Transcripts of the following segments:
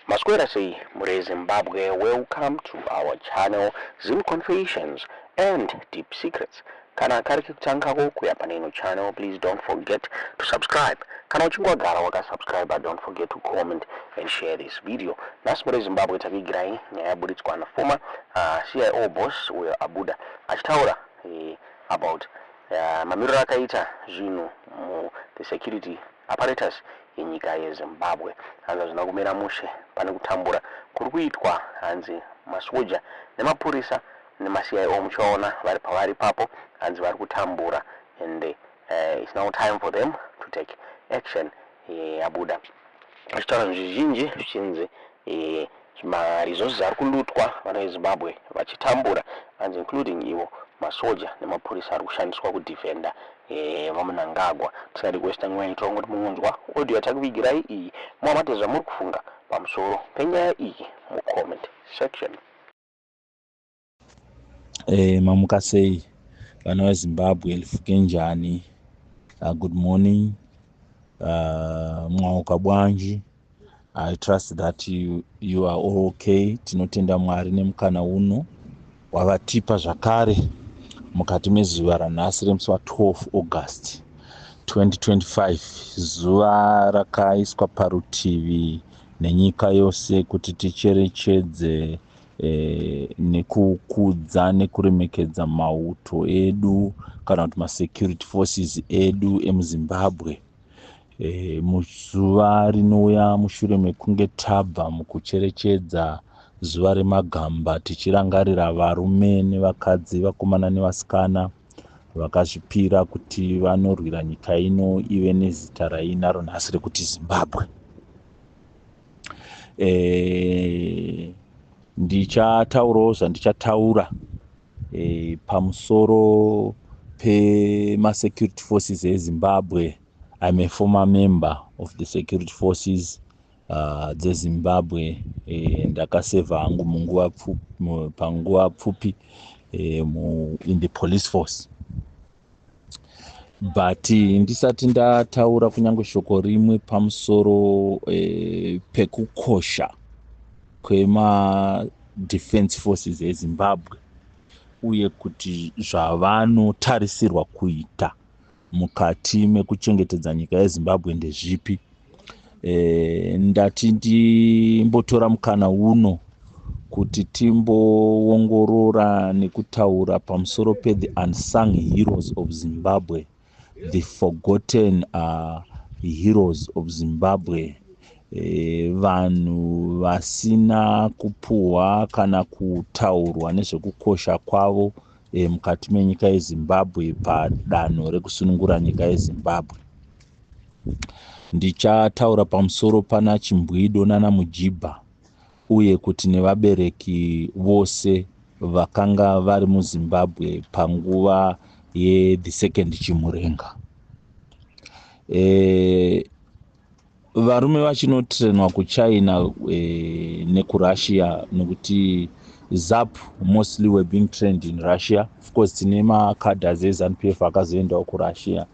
Maswera sei muri Zimbabwe? Welcome to our channel, Zim Confessions and Deep Secrets. Kana kari kekutangako kuya pane ino channel, please don't forget to subscribe. Kana uchinge wagara wakasubscribe, don't forget to comment and share this video. Nhasi muri Zimbabwe takuigirai nyaya yaburitswa naformer CIO boss uyo abuda achitaura about mamiriro akaita zvinhu mu the security apparatus yenyika yeZimbabwe. Hanzi hazvina kumira mushe, pane kutambura kuri kuitwa, hanzi masoja nemapurisa nemaCIO muchivaona vari pavari ipapo, hanzi vari kutambura and it's now time for them to take action. Abuda achitaura zvinhu zvizhinji zvichinzi maresources ari kulutwa, vana veZimbabwe vachitambura, hanzi including ivo masoja nemapurisa ari kushandiswa kudefenda vaMnangagwa. Tisingadi kuwesta nguva yenyu, tongoti munzwa audio yatakuvigirai iyi, muamate zvamuri kufunga pamusoro penyaya iyi mucomment section. Mamuka sei vana veZimbabwe? Livuke njani? Good morning. Mwauka bwanji? I trust that you are all okay. Tinotenda Mwari nemukana uno wavatipa zvakare mukati mezuva ranhasi remusi wa12 August 2025, zuva rakaiswa parutivi nenyika yose kuti ticherechedze nekukudza nekuremekedza mauto edu kana kuti masecurity forces edu emuZimbabwe, muzuva rinouya mushure mekunge tabva mukucherechedza zuva remagamba, tichirangarira varume nevakadzi, vakomana nevasikana vakazvipira kuti vanorwira nyika ino ive nezita rainaro nhasi rekuti Zimbabwe. Ndichataurawo zvandichataura pamusoro pemasecurity forces eZimbabwe. I'm a former member of the security forces dzeZimbabwe. Ndakasevha hangu munguva panguva pfupi in the police force, but ndisati ndataura kunyange shoko rimwe pamusoro pekukosha kwemadefense forces eZimbabwe uye kuti zvavanotarisirwa kuita mukati mekuchengetedza nyika yeZimbabwe ndezvipi, ndati ndimbotora mukana uno kuti timboongorora nekutaura pamusoro pethe unsung heroes of Zimbabwe, the forgotten heroes of Zimbabwe, vanhu vasina kupuhwa kana kutaurwa nezvekukosha kwavo mukati menyika yeZimbabwe padanho rekusunungura nyika yeZimbabwe. Ndichataura pamusoro pana Chimbwido nana Mujibha uye kuti nevabereki vose vakanga vari muZimbabwe panguva yethe second Chimurenga. Varume vachinotrainwa kuChina nekuRussia, nekuti ZAPU mostly were being trained in Russia. Of course tine macadres eZANU PF akazoendawo kuRussia,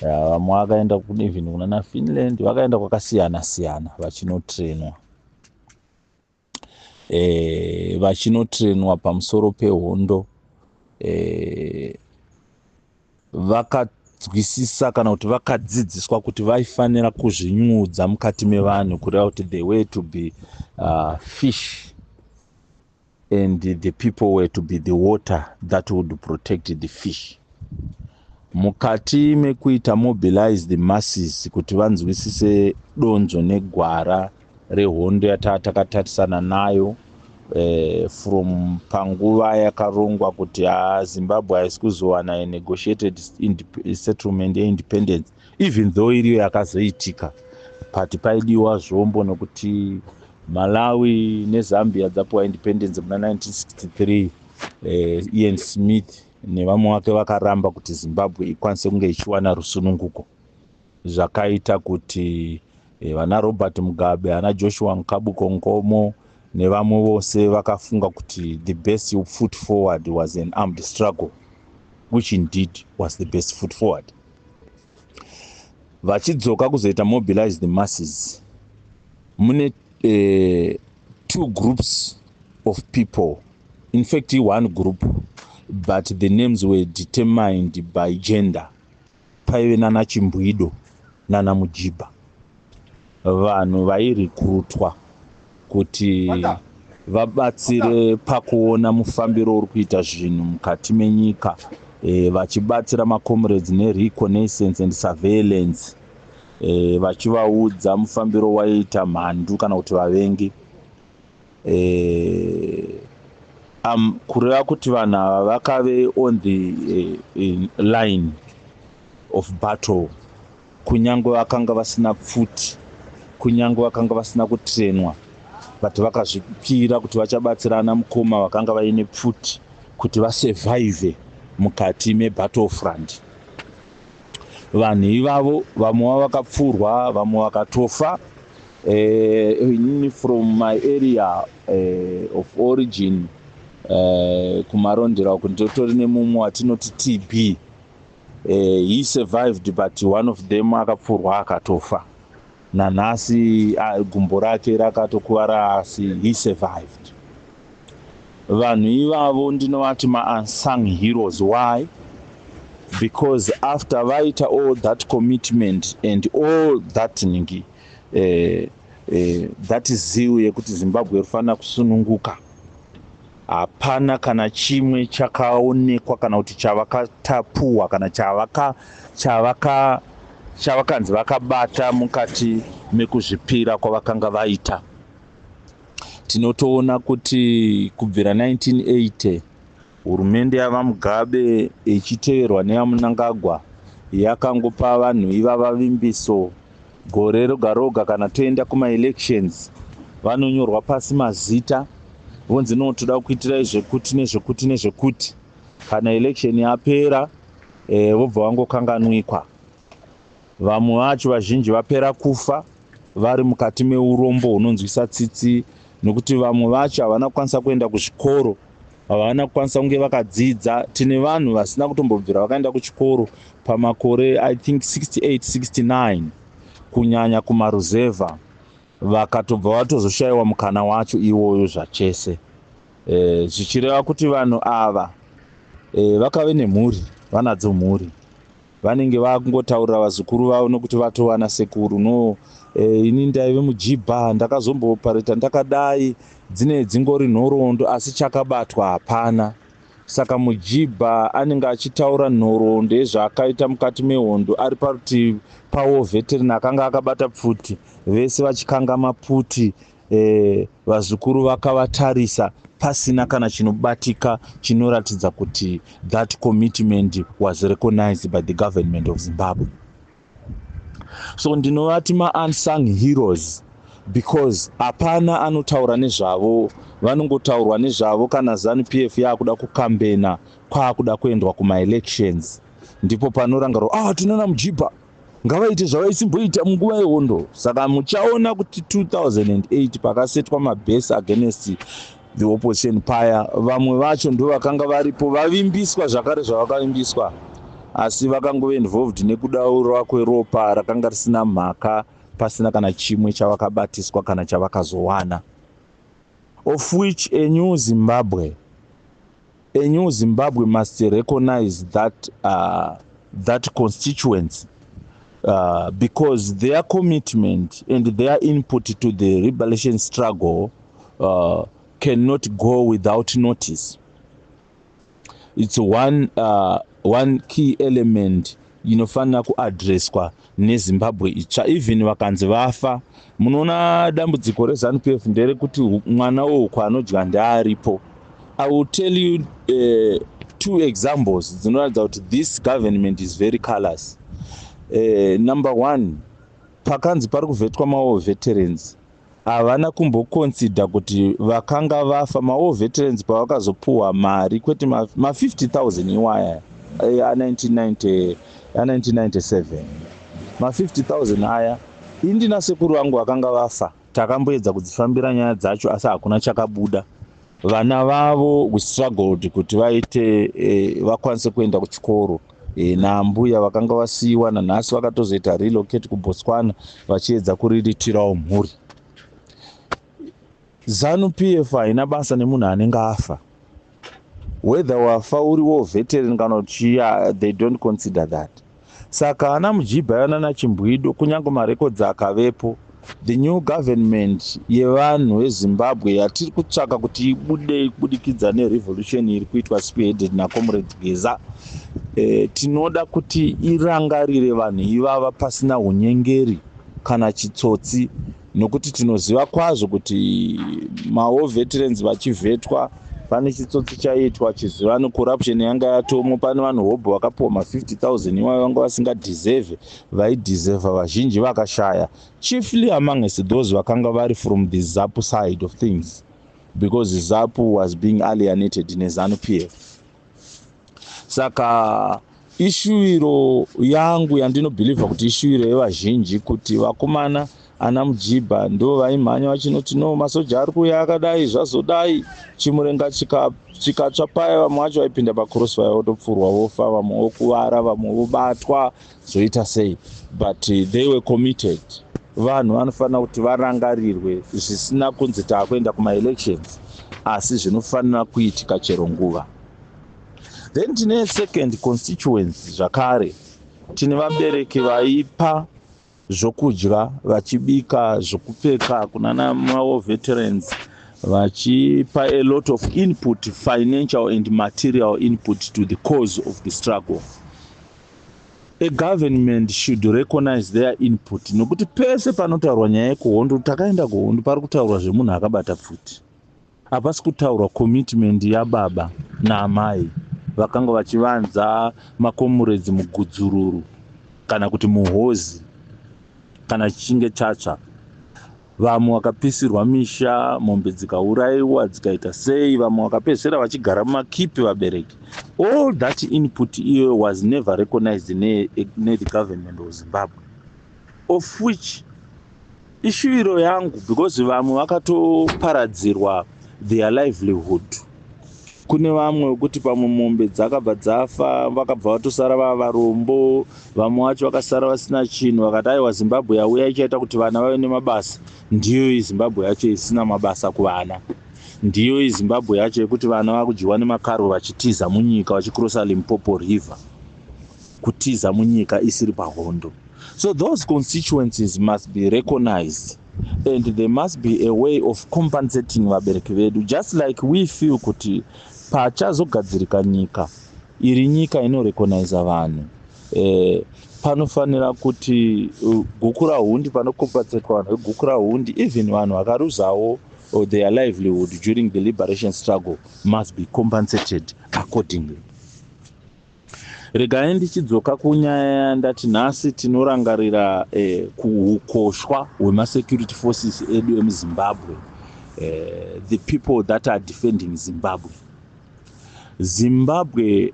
vamwe vakaenda even kunana Finland, vakaenda kwakasiyana siyana vachinotrainwa, vachinotrainwa pamusoro pehondo. Vakanzwisisa kana kuti vakadzidziswa kuti vaifanira kuzvinyudza mukati mevanhu, kureva kuti they were to be fish and the people were to be the water that would protect the fish. Mukati mekuita mobilize the masses kuti vanzwisise donzvo negwara rehondo yataa takatarisana nayo, from panguva yakarongwa kuti Zimbabwe haisi kuzowana negotiated settlement yeindependence, even though iriyo yakazoitika, but paidiwa zvombo nokuti Malawi neZambia dzapiwa independence muna 1963. Ian Smith nevamwe vake vakaramba kuti Zimbabwe ikwanise kunge ichiwana rusununguko, zvakaita kuti vana Robert Mugabe, ana Joshua Mqabuko Nkomo nevamwe vose vakafunga kuti the best foot forward was an armed struggle, which indeed was the best foot forward. Vachidzoka kuzoita mobilize the masses mune Two groups of people, in fact one group, but the names were determined by gender. Paive nana Chimbwido nana Mujibha, vanhu vairecruitwa kuti vabatsire pakuona mufambiro uri kuita zvinhu mukati menyika, vachibatsira macomrades nereconnaissance and surveillance, vachivaudza mufambiro waiita mhandu kana kuti vavengi. Kureva kuti vanhu ava vakave on the line of battle, kunyange vakanga vasina pfuti, kunyange vakanga vasina kutrainwa, but vakazvipira kuti vachabatsirana mukoma vakanga vaine pfuti kuti vasurvive mukati mebattlefront. Vanhu ivavo, vamwe vavo vakapfurwa, vamwe vakatofa. From my area of origin, kuMarondera uku, ndotori nemumwe watinoti TB. He survived, but one of them akapfurwa akatofa. Nanhasi gumbo rake rakatokuvara, asi he survived. Vanhu ivavo ndinovati maunsung heroes. Why? Because after vaita all that commitment and all that ningi, that zeal yekuti Zimbabwe irifanira kusununguka, hapana kana chimwe chakaonekwa kana kuti chavakatapuwa kana chavakanzi vakabata mukati mekuzvipira kwavakanga vaita. Tinotoona kuti kubvira 1980, hurumende yavaMugabe ichiteverwa neyaMunangagwa yakangopa vanhu ivava vimbiso gore roga roga. Kana toenda kumaelections, vanonyorwa pasi mazita, vonzi, "No, toda kuitirai zvekuti nezvekuti nezvekuti." Kana election yapera, vobva vangokanganwikwa. Vamwe vacho vazhinji vapera kufa vari mukati meurombo hunonzwisa tsitsi, nokuti vamwe vacho havana kukwanisa kuenda kuzvikoro, havana kukwanisa kunge vakadzidza. Tine vanhu vasina kutombobvira vakaenda kuchikoro pamakore, I think, 68, 69, kunyanya kumaruzevha, vakatobva vatozoshayiwa mukana wacho iwoyo zvachese. Zvichireva kuti vanhu ava vakave nemhuri, vanadzo mhuri, vanenge vakungotaurira vazukuru vavo nokuti vatova nasekuru, "No, ini ndaive mujibha, ndakazombooperata ndakadai." Dzine dzingori nhoroondo, asi chakabatwa hapana. Saka mujibha anenge achitaura nhoroondo yezvaakaita mukati mehondo ari parutivi pawar veteran akanga akabata pfuti, vese vachikanga maputi, vazukuru vakavatarisa, pasina kana chinobatika chinoratidza kuti that commitment was recognized by the government of Zimbabwe. So ndinovati maunsung heroes because hapana anotaura nezvavo. Vanongotaurwa nezvavo kana ZANU PF yaakuda kucampaigna, kwaakuda kuendwa kumaelections, ndipo panorangarwa, "Ah, tinoona mujibha, ngavaite zvavaisimboita munguva yehondo." Saka muchaona kuti 2008 pakasetwa mabase against the opposition paya, vamwe vacho ndo vakanga varipo, vavimbiswa zvakare zvavakavimbiswa, asi vakangove involved nekudaurwa kweropa rakanga risina mhaka, pasina kana chimwe chavakabatiswa kana chavakazowana. Of which a new Zimbabwe must recognize that constituency, because their commitment and their input to the liberation struggle cannot go without notice. It's one key element inofanira kuaddresswa neZimbabwe itsva. Even vakanzi vafa, munoona dambudziko reZANU PF nderekuti mwana wehuku anodya ndearipo. I will tell you two examples dzinoratidza kuti this government is very callous. Number one, pakanzi pari kuvetwa mawar veterans, havana kumboconsider kuti vakanga vafa. Mawar veterans pavakazopuhwa mari, kwete ma50 000 iwaya a1997, ma50 000 aya, indina sekuru vangu vakanga vafa, takamboedza kudzifambira nyaya dzacho, asi hakuna chakabuda. Vana vavo, we struggled kuti vaite vakwanise kuenda kuchikoro, nambuya vakanga vasiyiwa, nanhasi vakatozoita relocate kuBotswana vachiedza kuriritirawo mhuri. ZANU PF haina basa nemunhu anenge afa, whether wafa uri war veteran kana uchiya, they don't consider that. Saka ana Mujibha yanana Chimbwido, kunyange marekodzi akavepo, the new government yevanhu veZimbabwe yatiri kutsvaka kuti ibude kubudikidza nerevolution iri kuitwa spearheaded naComrade Geza, tinoda kuti irangarire vanhu ivava pasina unyengeri kana chitsotsi, nokuti tinoziva kwazvo kuti mawar veterans vachivhetwa pane chitsotsi chaiitwa chizivano, corruption yanga yatomo. Pane vanhu hobho vakapiwa ma50 000 iwayo vanga vasingadeserve, vaideserva vazhinji vakashaya, chiefly amongst those vakanga vari from the ZAPU side of things, because ZAPU was being alienated neZANU PF. Saka ishuwiro yangu yandinobhilivha kuti ishuwiro yevazhinji kuti vakomana ana Mujibha ndo vaimhanya vachinoti, "No, masoja ari kuuya akadai, zvazodai." Chimurenga chikatsva paya, vamwe vacho vaipinda pacrossfire votopfurwa vofa, vamwe vokuvara, vamwe vobatwa, zvoita sei, but they were committed. Vanhu vanofanira kuti varangarirwe zvisina kunzi taakuenda kumaelections, asi zvinofanira kuitika chero nguva. Then tine second constituency zvakare, tine vabereki vaipa zvokudya, vachibika, zvokupfeka kunana mawar veterans, vachipa a lot of input, financial and material input to the cause of the struggle. A government should recognize their input, nokuti pese panotaurwa nyaya yekuhondo, takaenda kuhondo, pari kutaurwa zvemunhu akabata pfuti, hapasi kutaurwa commitment yababa naamai vakanga vachivanza makomuredzi mugudzururu kana kuti muhozi kana chichinge chatsva. Vamwe vakapisirwa misha, mombe dzikaurayiwa, dzikaita sei, vamwe vakapedzisira vachigara mumakipi vabereki. All that input iyoyo was never recognized nethe government of Zimbabwe, of which ishuviro yangu, because vamwe vakatoparadzirwa their livelihood. Kune vamwe vekuti pamwe mombe dzakabva dzafa, vakabva vatosara vava varombo, vamwe vacho vakasara vasina chinhu. Vakati, "Aiwa, Zimbabwe yauya ichaita kuti vana vave nemabasa." Ndiyo iZimbabwe yacho isina mabasa kuvana, ndiyo iZimbabwe yacho yekuti vana vakudyiwa nemakaro vachitiza munyika, vachikrosa Limpopo River kutiza munyika isiri pahondo. So those constituencies must be recognized and there must be a way of compensating vabereki vedu, just like we feel kuti pachazogadzirika nyika iri nyika inorecogniza vanhu, panofanira kuti Gukurahundi panocompensatwa vanhu veGukurahundi. Even vanhu vakaruzawo their livelihood during the liberation struggle must be compensated accordingly. Regai ndichidzoka kunyaya ndati nhasi tinorangarira kuukoshwa hwemasecurity forces edu emuZimbabwe, the people that are defending Zimbabwe. Zimbabwe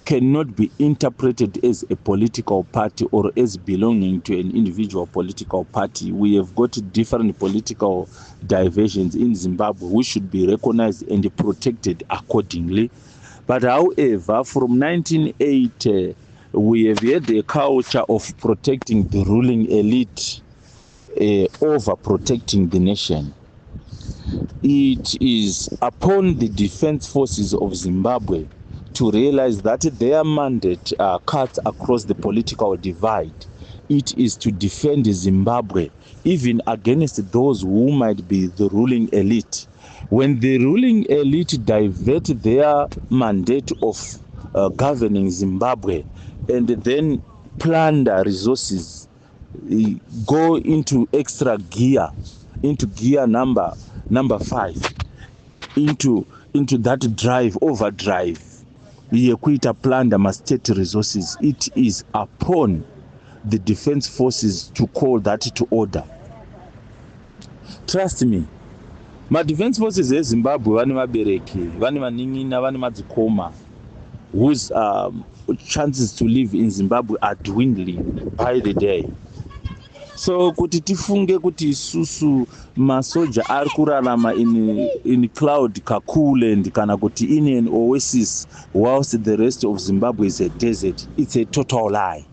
cannot be interpreted as a political party or as belonging to an individual political party. We have got different political diversions in Zimbabwe which should be recognized and protected accordingly. But however, from 1980 we have had a culture of protecting the ruling elite over protecting the nation. It is upon the defense forces of Zimbabwe to realize that their mandate cuts across the political divide. It is to defend Zimbabwe even against those who might be the ruling elite. When the ruling elite divert their mandate of governing Zimbabwe and then plunder resources, go into extra gear, into gear number 5, into that drive, overdrive yekuita plunder mastate resources, it is upon the defense forces to call that to order. Trust me, madefense forces eZimbabwe vane vabereki, vane vanin'ina, vane madzikoma whose chances to live in Zimbabwe are dwindling by the day. So kuti tifunge kuti isusu masoja ari kurarama in cloud cuckooland kana kuti in an oasis whilst the rest of Zimbabwe is a desert, it's a total lie,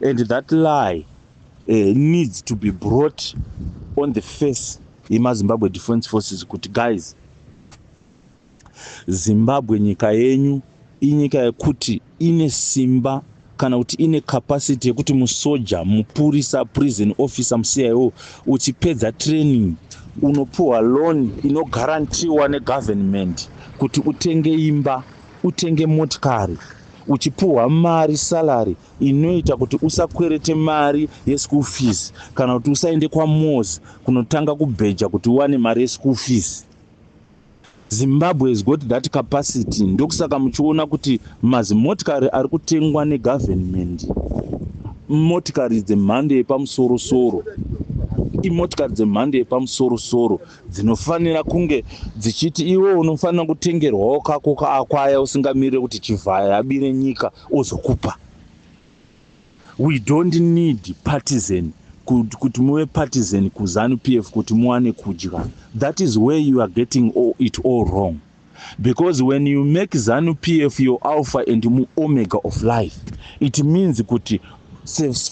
and that lie needs to be brought on the face yemaZimbabwe Defense Forces kuti, guys, Zimbabwe nyika yenyu, inyika yekuti ine simba kana kuti ine capacity yekuti musoja, mupurisa, prison officer, muCIO, uchipedza training unopuhwa loan inogarantiwa negovernment kuti utenge imba, utenge motikari, uchipuhwa mari, salary inoita kuti usakwerete mari yeschool fees kana kuti usaende kwaMozi kunotanga kubheja kuti uwane mari yeschool fees. Zimbabwe has got that capacity. Ndokusaka muchiona kuti mazimotikari ari kutengwa negovernment motikari dzemhando yepamusorosoro, imotikari dzemhando yepamusorosoro dzinofanira kunge dzichiti iwe unofanira kutengerwawo kako kaakwaya, usingamirire kuti Chivhaya abire nyika ozokupa. We don't need partisan, kuti muve partisan kuZANU PF kuti muwane kudya. That is where you are getting it all wrong, because when you make ZANU PF your alpha and omega of life, it means kuti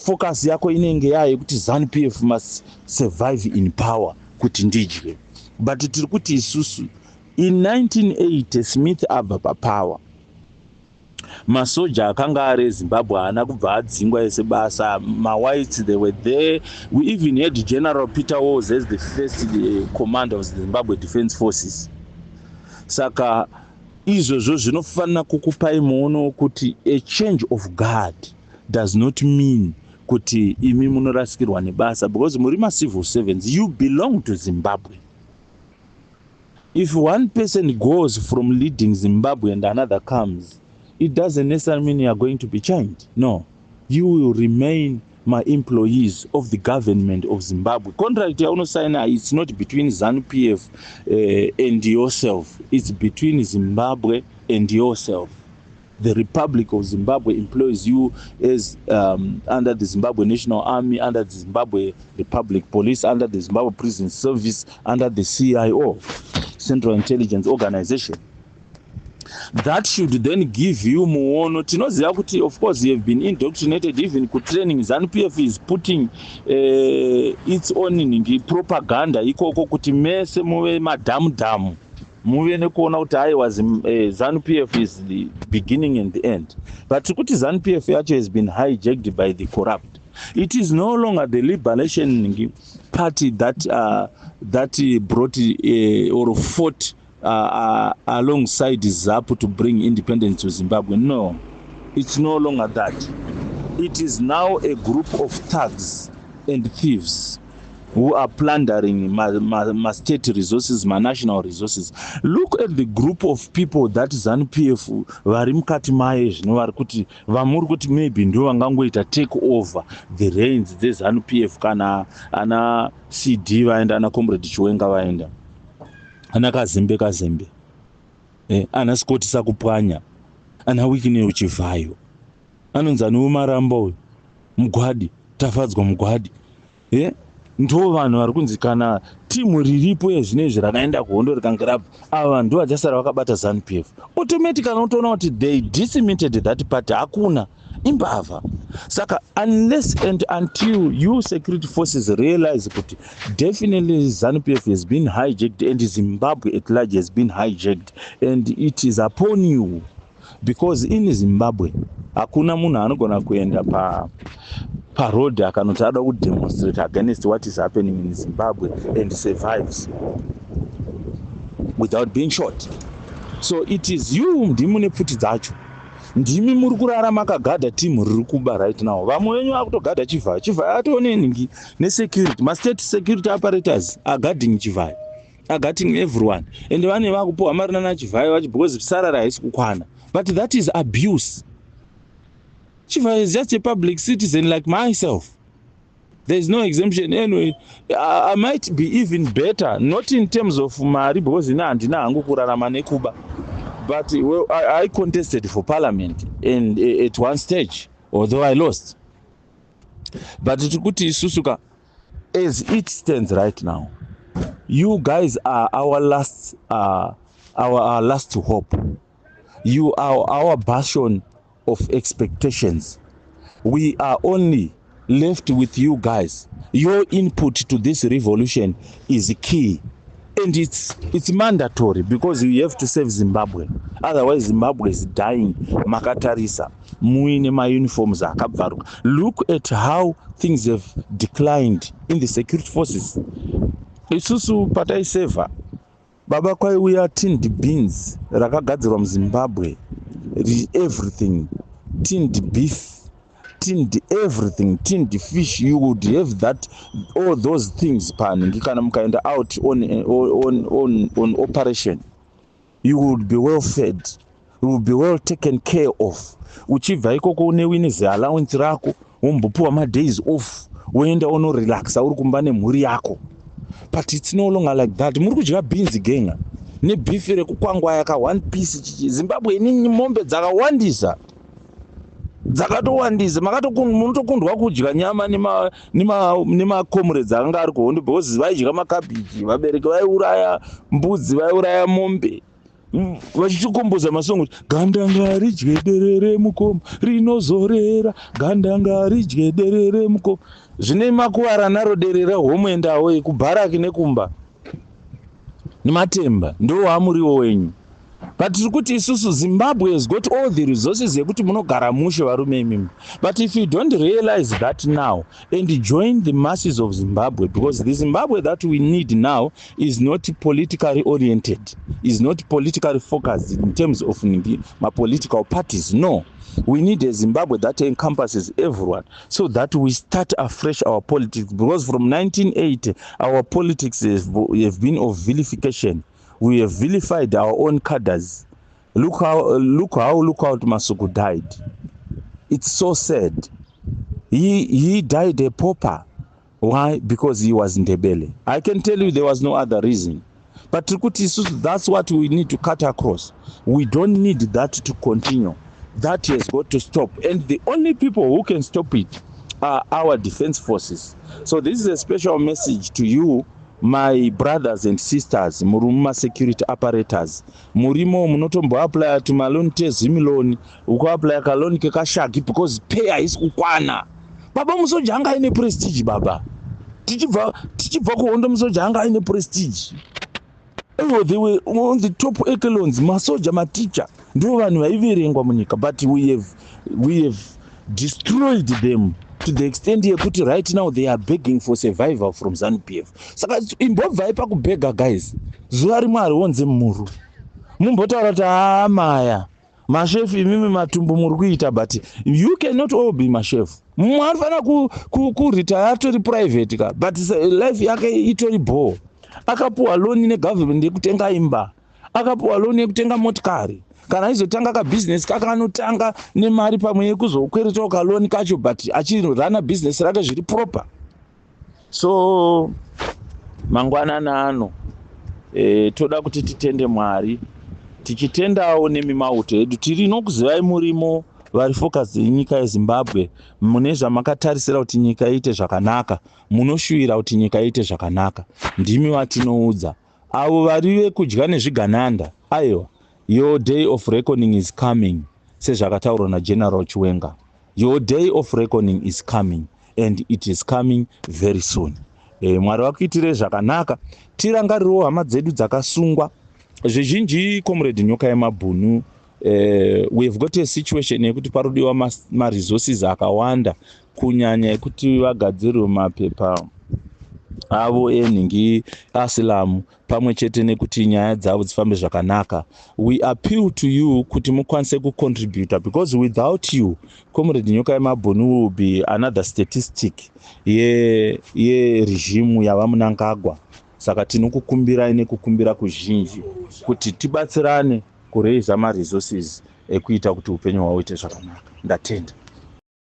focus yako inenge yayo yekuti ZANU PF must survive in power kuti ndidye. But tiri kuti isusu, in 1980 Smith abva papower, masoja akanga ari eZimbabwe haana kubva adzingwa ese basa. Mawhites, they were there. We even had General Peter Walls as the first commander of the Zimbabwe Defense Forces. Saka izvozvo zvinofanira kukupai muono wekuti a change of guard does not mean kuti imi munorasikirwa nebasa, because muri macivil servants, you belong to Zimbabwe. If one person goes from leading Zimbabwe and another comes, it doesn't necessarily mean you are going to be changed. No, you will remain my employees of the government of Zimbabwe. Contract yaunosaina, it's not between ZANU PF and yourself, it's between Zimbabwe and yourself. The Republic of Zimbabwe employs you as under the Zimbabwe National Army, under the Zimbabwe Republic Police, under the Zimbabwe Prison Service, under the CIO, Central Intelligence Organization. That should then give you muono. Tinoziva kuti, of course, you have been indoctrinated. Even kutraining, ZANU PF is putting its own ningi propaganda ikoko kuti mese muve madhamudhamu, muve nekuona kuti aiwa, ZANU PF is the beginning and the end. But kuti ZANU PF yacho has been hijacked by the corrupt. It is no longer the liberation party that brought or fought alongside ZAPU to bring independence to Zimbabwe. No, it's no longer that. It is now a group of thugs and thieves who are plundering my state resources, my national resources. Look at the group of people that ZANU PF vari mukati maye zvino, vari kuti vamuri kuti maybe ndo vangangoita take over the reins dzeZANU PF kana ana CD vaenda, ana Comrade Chiwenga vaenda, ana Kazembe Kazembe, ana Scott Sakupwanya, ana Wicknell Chivhayo, anonzi aniwo Maramba uyu, Mugwadi, Tafadzwa Mugwadi, ndo vanhu vari kunzi kana timu riripo yezvinezvi rakaenda kuhondo rikange rabva, ava vanhu ndo vachasara vakabata ZANU PF. Automatically unotoona kuti they decimated that party. Hakuna, imbavha. Saka unless and until you security forces realize kuti definitely ZANU PF has been hijacked and Zimbabwe at large has been hijacked, and it is upon you, because in Zimbabwe hakuna munhu anogona kuenda pa paroad akanoti ada kudemonstrate against what is happening in Zimbabwe and survives without being shot. So it is you, ndimi nepfuti dzacho, ndimi muri kurara makagadha timu riri kuba right now. Vamwe venyu vakutogadha Chivhayo. Chivhayo atoone nesecurity, mastate security apparatus are guarding Chivhayo, are guarding everyone, and vane vakupiwa mari nana Chivhayo vachi because salary haisi kukwana. But that is abuse. Chivhayo is just a public citizen like myself. There is no exemption. Anyway, I might be even better, not in terms of mari, because ina handina hangu kurarama nekuba, but well, I contested for parliament and at one stage, although I lost. But tikuti isusu ka, as it stands right now, you guys are our last hope. You are our bastion of expectations. We are only left with you guys. Your input to this revolution is key, and it's mandatory because you have to save Zimbabwe. Otherwise Zimbabwe is dying. Makatarisa muine mauniforms akabvaruka. Look at how things have declined in the security forces. Isusu pataisevha, baba, kwaiuya tinned beans rakagadzirwa muZimbabwe, everything, tinned beef, tinned everything, tinned fish. You would have that, all those things panhingi. Kana mukaenda out on operation, you would be well fed, you would be well taken care of. Uchibva ikoko une winner's allowance rako, wombopiwa madays off, woenda unorelaxa uri kumba nemhuri yako. But it's no longer like that. Muri kudya beans genga nebeef rekukwangwaya ka one piece. Zimbabwe ine mombe dzakawandisa, dzakatowandisa. Munotokundwa kudya nyama nemacomrades akanga ari kuhondo because vaidya makabhiji. Vabereki vaiuraya mbudzi, vaiuraya mombe, vachichikomboza masongo kuti gandanga ridye derere mukoma rinozorera, gandanga ridye derere mukoma. Zvine makuvara naro derere homuendawo ekubharaki nekumba nematemba ndo wamuriwo wenyu. But tiri kuti isusu Zimbabwe has got all the resources yekuti munogara mushe, varume imimi. But if you don't realize that now and join the masses of Zimbabwe, because the Zimbabwe that we need now is not politically oriented, is not politically focused in terms of mapolitical parties. No, we need a Zimbabwe that encompasses everyone so that we start afresh our politics, because from 1980 our politics have been of vilification. We have vilified our own cadres. Look how Lookout Masuku died. It's so sad. He died a pauper. Why? Because he was Ndebele. I can tell you there was no other reason. But tiri kuti isusu that's what we need to cut across. We don't need that to continue. That has got to stop, and the only people who can stop it are our defense forces. So this is a special message to you, my brothers and sisters muri mumasecurity apparatus, murimo munotomboapplya tumaloni tezimiloni, ukuapplya kaloni kekashaki because pay haisi kukwana. Baba, musoja anga aine prestige. Baba, tichibva kuhondo, musoja anga aine prestige. Aiwa, they were on the top echelons. Masoja, maticha, ndo vanhu vaiverengwa munyika. But we have destroyed them to the extent yekuti right now they are begging for survival from ZANU PF. Saka imbobvai pakubhega, guys. Zuva rimwe harionze muru. Mumbotaura kuti haamaya mashefu imimi matumbu muri kuita, but you cannot all be mashefu. Mumwe anofanira kuretire atori private ka, but life yake itori bho. Akapuwa loni negovernment yekutenga imba, akapuwa loni yekutenga motikari. Kana aizotanga kabhizinesi kake, anotanga nemari pamwe yekuzokweretawo kaloni kacho, but achirana bhizinesi rake zviri proper. So mangwanana ano toda kuti titende Mwari, tichitendawo nemimauto edu. Tiri nokuzivai murimo vari focus yenyika yeZimbabwe, mune zvamakatarisira kuti nyika iite zvakanaka, munoshuvira kuti nyika iite zvakanaka. Ndimi vatinoudza. Avo vari vekudya nezvigananda, aiwa, your day of reckoning is coming. Sezvakataurwa naGeneral Chiwenga, your day of reckoning is coming, and it is coming very soon. Mwari vakuitirei zvakanaka. Tirangarirewo hama dzedu dzakasungwa zvizhinji. Comrade Nyoka Yemabhunu, we have got a situation yekuti parodiwa maresources akawanda, kunyanya ekuti vagadzirirwe mapepa avo enhingi asylum, pamwe chete nekuti nyaya dzavo dzifambe zvakanaka. We appeal to you kuti mukwanise kucontributa, because without you, Comrade Nyoka Yemabhunu will be another statistic yeregime ye yavaMnangagwa. Saka tinokukumbirai nekukumbira kuzhinji kuti tibatsirane kuraisa maresources ekuita kuti upenyu hwavo uite zvakanaka. Ndatenda.